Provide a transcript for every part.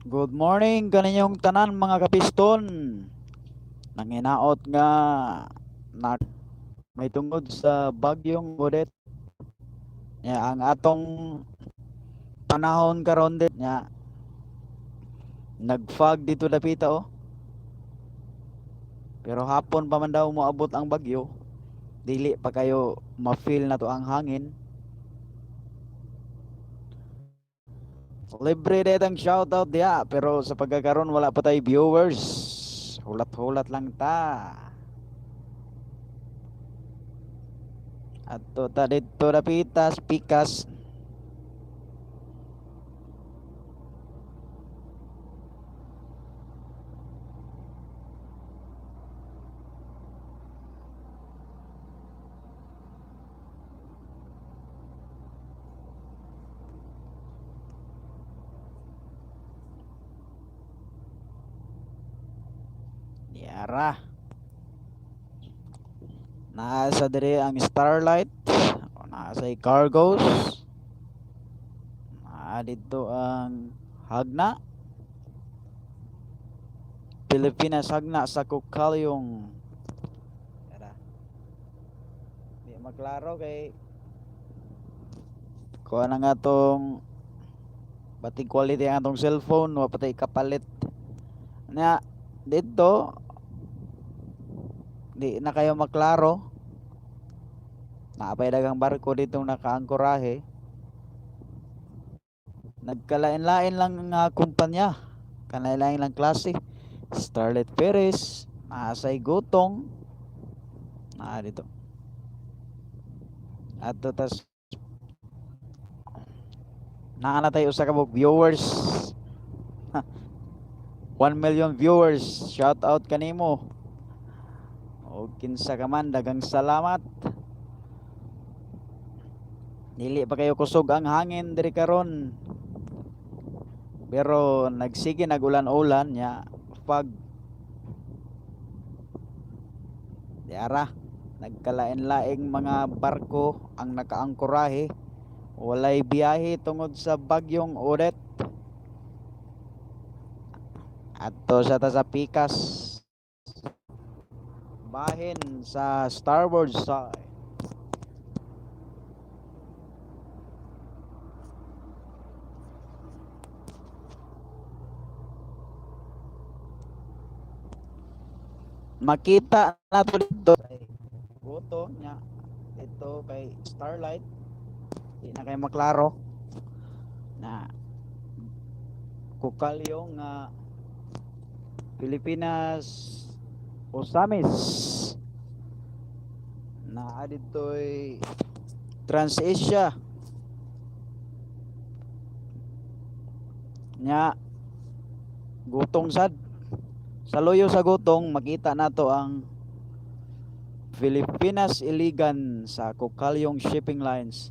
Good morning kaninyong tanan, mga kapiston. Nanginaot nga na may tungod sa bagyong Odette. Ya, ang atong panahon karon din nya nag-fog dito dapita oh. Pero hapon pa man daw moabot ang bagyo. Dili pa kayo ma-feel na to ang hangin. Libre det ang shoutout diha, pero sa pagkakaroon wala pa tayo viewers. Hulat-hulat lang ta. Adto ta didto dapita sa pikas. Yara. Naa sa diri ang Starlight. Naa sa Cargos. Naa didto ang Hagna. Pilipinas Hagna sa Kukalyong. Yara. Di maklaro kay kuha na nga tong batig quality ang atong cellphone, wa pa tay kapalit. Nya didto di na kayo maklaro. Naa pay daghang barko ditong nakaangkorahe. Nagkalain-lain lang nga kumpanya. Kalain-lain lang klase. Starlight Ferries, naa say Gutong. Naa dito. Adto tas naa na tayo usa ka buok viewers. 1 million viewers. Shout out kanimo. O kinsa ka man, daghang salamat. Dili pa kayo kusog ang hangin diri karon. Pero nagsige nagulan-ulan nya fog. Diara nagkalain-laing mga barko ang nakaangkorahe. Walay biyahe tungod sa bagyong Odette. Adto sa ta sa pikas. Bahin sa starboard side. Makita nato dito goto nya dito kay Starlight, di na kayo maklaro na Kukalyong nga Pilipinas Osamis na dito'y TransAsia nya Gutong sad. Sa luyo sa Gutong makita nato ang Pilipinas Iligan sa Kukalyong Shipping Lines.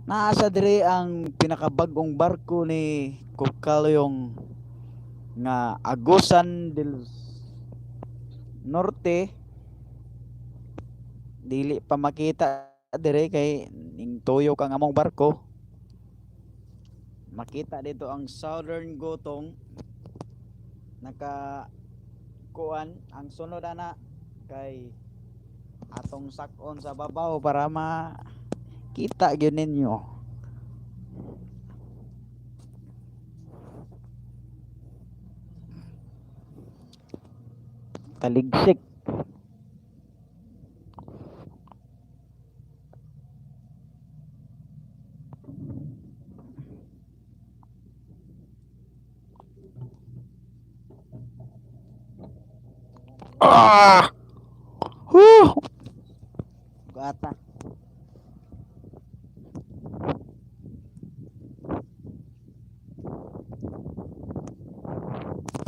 Naa sa diri ang pinakabag-ong barko ni Kukalyong nga Agusan del Norte. Dili pa makita dire kay ning tuyok ang among barko. Makita dito ang Southern Gutong naka kuan ang sunod ana kay atong sak-on sa babaw para makita gyud ninyo. Taligsik. Ah! Whew! Gata.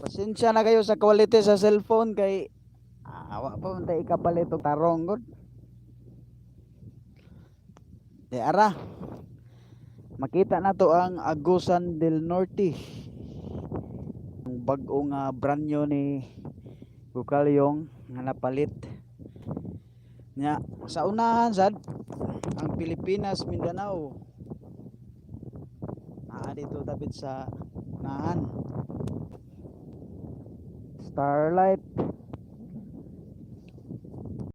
Pasensya na kayo sa quality sa cellphone kay wa pa man tay ikapalit og tarong gud. Di ara. Makita na to ang Agusan del Norte. Ang bag-o nga brand new ni Kukalyong nga napalit. Nya sa unahan sad ang Pilipinas Mindanao. Naa dito dapit sa unahan. Starlight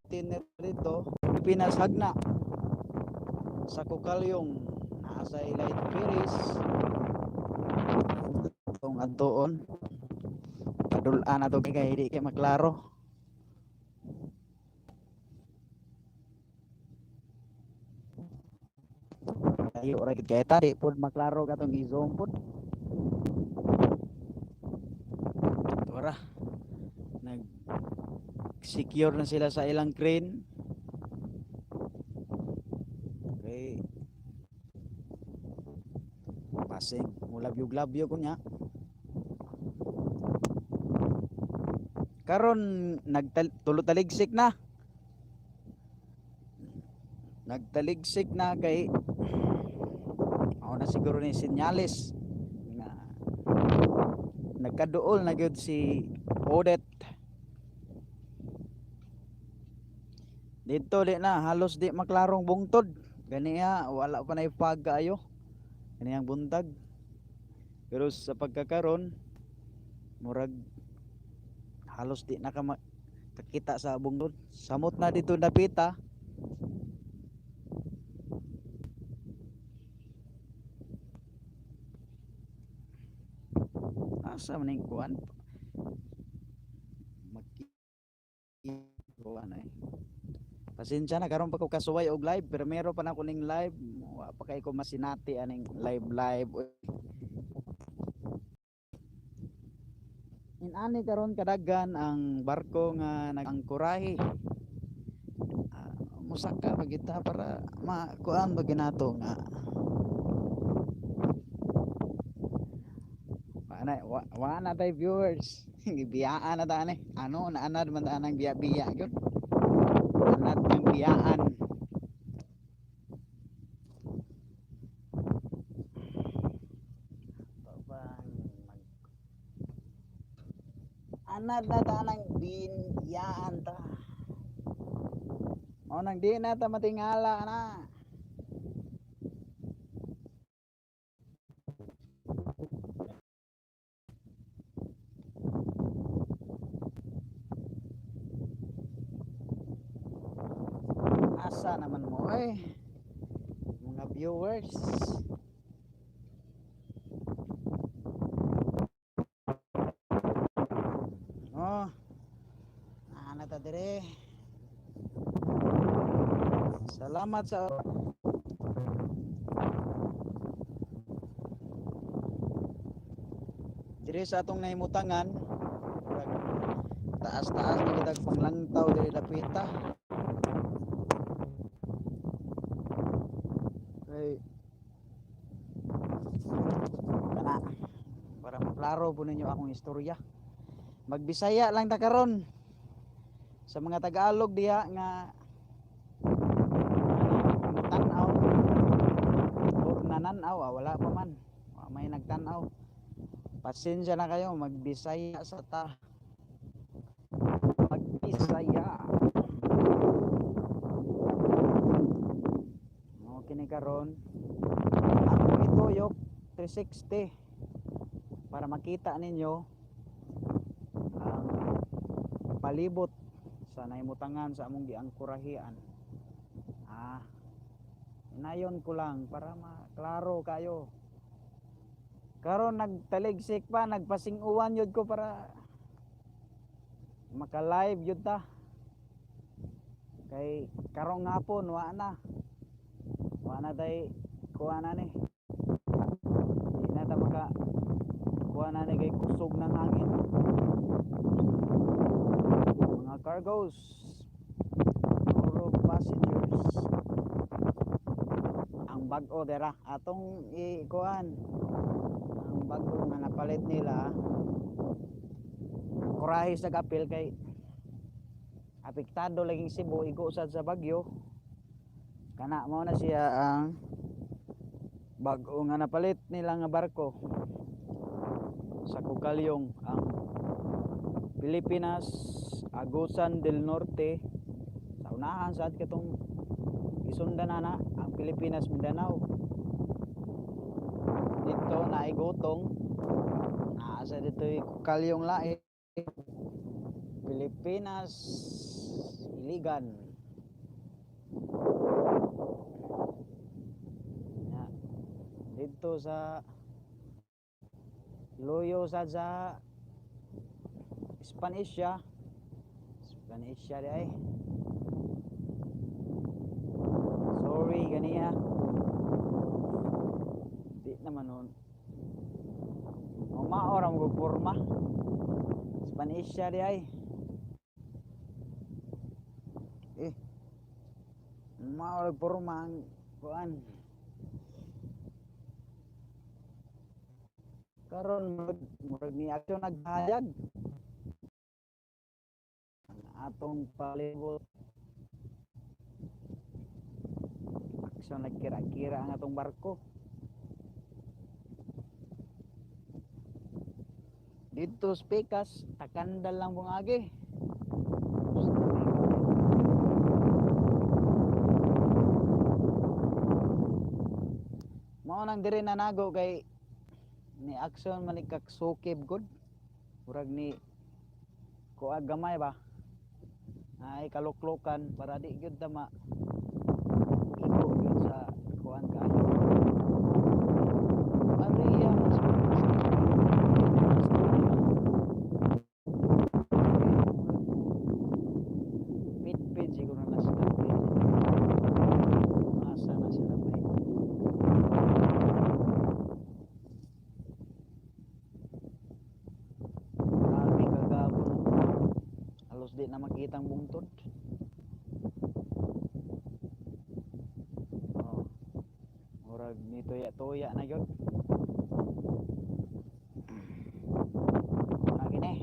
tiner dito Pilipinas Hagna sa Kukalyong nasa Light Ferries itong adtoon padulaan na to kay hindi kay maklaro. Tayo ra gid kay ta di pod maklaro katong i-zoom pod. Tora nag secure na sila sa ilang crane. Okay, pasig mulabyog-labyog kunya karon nagtaligsik na, nagtaligsik na kay ako na siguro ni senyales nga nagkaduol na gyud si Odette dito. Di na halos di maklarong bungtod ganiya, wala pa na fog kaayo kaniyang buntag, pero sa pagkakaron murag halos di na ka kakita sa bungtod. Samot na dito napita. Asa man ning kuan kuan ay. Pasensya na karon pa ko kasuway og live, pero meron pa na ko ning live, wa pa kay ko masinati aning live live. Uy. Inani karon kadagan ang barko nga nag-angkorahe. Ah, musaka pa kita para makuan ba ginato nga wa na wa na tay viewers. Gibiyaan na ta ani. Ano naanad man ta anang biya-biya gyud. Anad ng biyaan. Babang mag anad na ta nang biyaan ta. Mao nang di na ta matingala na. Asa naman mo eh mga viewers. Oh. Ana ta dire. Salamat sa dire sa atong nahimutangan. Murag taas-taas na kitag panglangtaw dire dapita. Kay kana para maklaro po ninyo akong istorya. Magbisaya lang ta karon. Sa mga Tagalog diha nga tan-aw or nananaw, ah, wala pa man. Wa may nagtan-aw. Pasensya na kayo, magbisaya sa ta. Magbisaya. Okay ni karon. Ako ituyok 360 para makita ninyo ang palibot sa nahimutangan sa among giangkurahian. Ah, inayon ko lang para maklaro kayo. Karon nagtaligsik pa, nagpasing-uwan yun ko para maka-live yun ta. Kay karong hapon wa na. Wa na tay kuha na ni. Di na ta maka kuha na ni kay kusog ng hangin. Mga cargos, puro passengers. Ang bag-o dira atong ikuan. Ang bag-o nga napalit nila kurahe sa kapil kay apektado laging Cebu, igo sad sa bagyo. Kana mao na siya ang bag-o nga napalit nila nga barko sa Kukalyong, ang Pilipinas Agusan del Norte. Sa unahan sad katong isundan na na ang Pilipinas Mindanao. Dito na igutong. Asa dito'y kalyong lain. Pilipinas, Iligan. Ya. Dito sa Luyo sa Spanisya. Spanisya di ay. Sorry ganiya. Di naman nun. Mao ra mo porma. Spanisya di ay. Eh. Mao ra porma ang kuan. Karon murag ni aksyon naghayag. Ang atong palibot. Aksyon nagkira-kira ang atong barko. Dito sa Pikas, takandal lang bungagi. Mao nang diri nanago kay ni aksyon man ni kagsukib gud. Murag ni kuag gamay ba? Ay kaluklukan para di gyud ta ma igo gyud sa kuan kaayo. Area man sa Pitpit siguro na sila. Asa na sila ba? Grabe kagabon. Halos di na makita ang bungtod. Oh. Murag ni tuya-tuya na gyud. Na gini.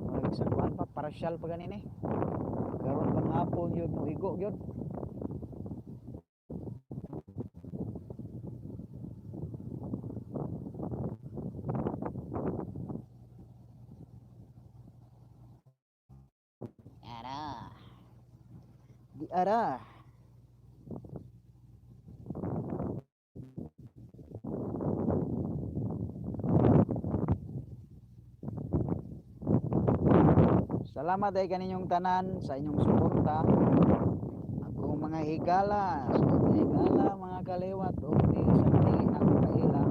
Murag sa kuan pa, partial pa ganini. Karon pang hapon gyud mo igo gyud. Ara. Di ara. Salamat ay kaninyong tanan sa inyong suporta. Akong mga higala, so higala mga kaliwat o di sa dili na ko kaila.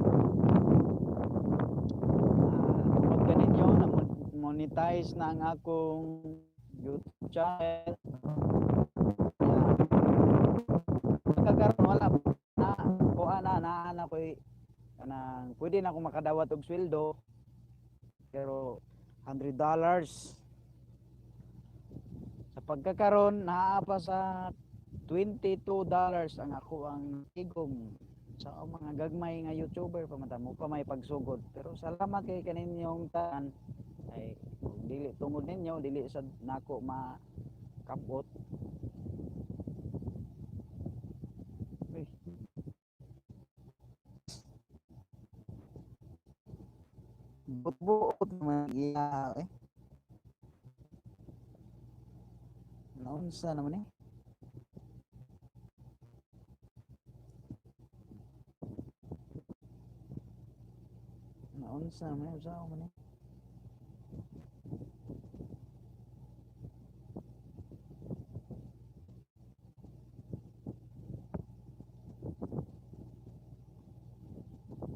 Tungod kaninyo na monetize na ang akong YouTube channel. Kakaroon wala na kuha na na na ko'y kanang pwede na ako makadawat og sweldo pero $100 sa pagkakaroon naa pa sa $22 ang ako ang tigom sa mga gagmay nga YouTuber pa man ta mo pa may pagsugod pero salamat kay kaninyong tanan ay kung dili tungod ninyo dili sad nako makabot. Uy. Buot-buot naman iya. Naunsa naman. Naunsa naman unsa man.